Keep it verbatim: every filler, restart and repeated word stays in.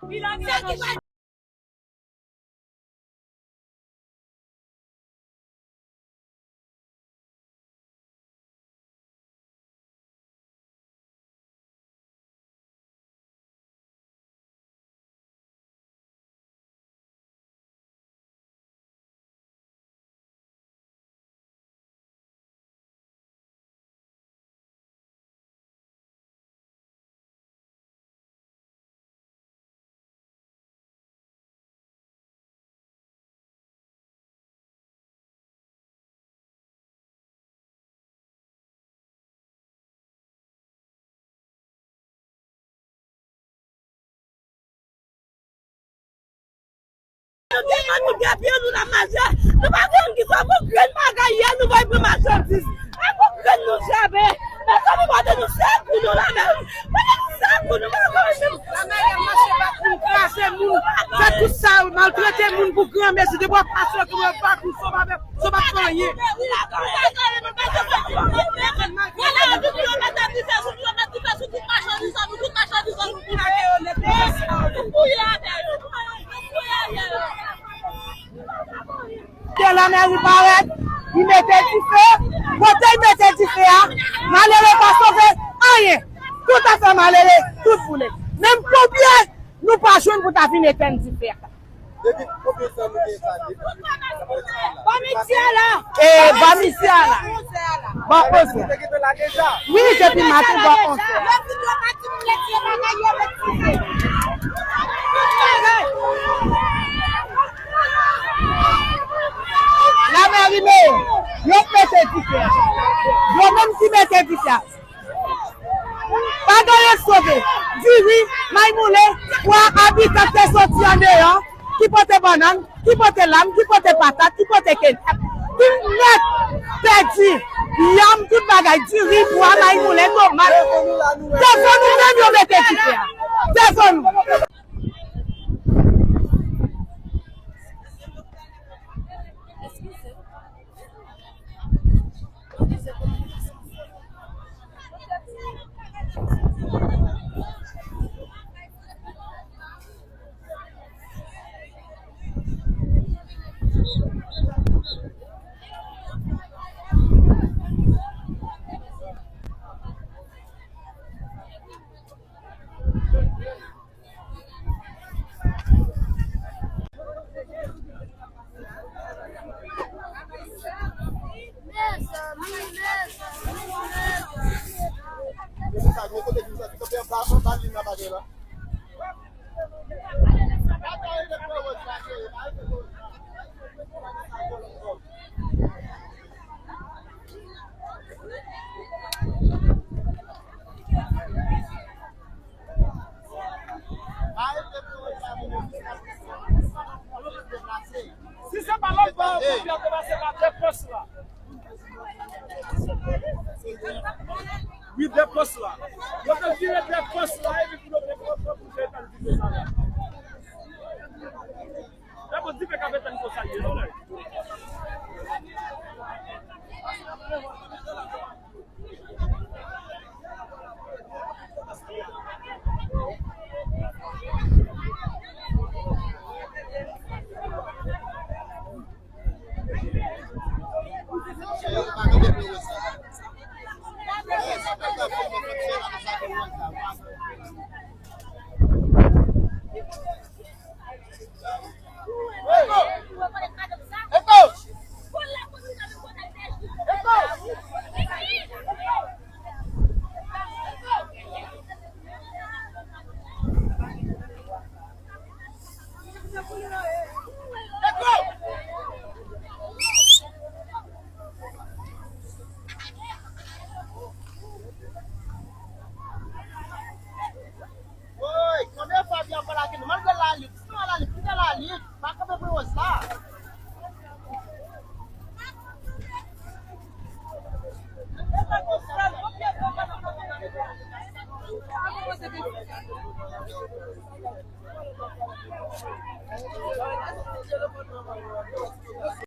Sa ki pa Nou te mande nou depi nou la mache, nou pa konn ki sa pou grenn bagay yè nou bay pou machandiz. Ak pou grenn nou jabe. Mezanmi, pote nou sekou nou la men. Pote nou sekou nou pa konn menm. La mè ap mache bat moun, kraze moun, fè tout sa, maltrete moun pou granmesi, depi w ap pase yo, ki w ap bat moun, sa w pa fè, sa w pa fè anyen. Ke lanmèri parèt, li mete dife, kote li mete dife a, malere pa sove anyen. Tout afè malere, tout boule. Menm ponpye, nou pa jwenn pou ta vin etenn dife a. Depi konbyen tan nou gen sa depi? Bò midi a la. E bò midi a la. Bò onz. Wi, depi maten bò onz. Lamèri mete, yo mete dife a. Yo menm ki mete dife a. Pa gen anyen k sove. Diri, may moulen, pwa, abitan te soti andeyò, ki pote bannann, ki pote lam, ki pote patat, ki pote kenyèt. Tout nèt pèdi. Yanm, tout bagay, diri, pwa, may moulen, tomat. Devan nou menm yo mete dife a. Devan nou. Si se pa lòt bò, yo te pase pa de pòs la. Wi, de pòs la. Yo te vire de pòs la, epi pou yo te pran pou yo te di sa la.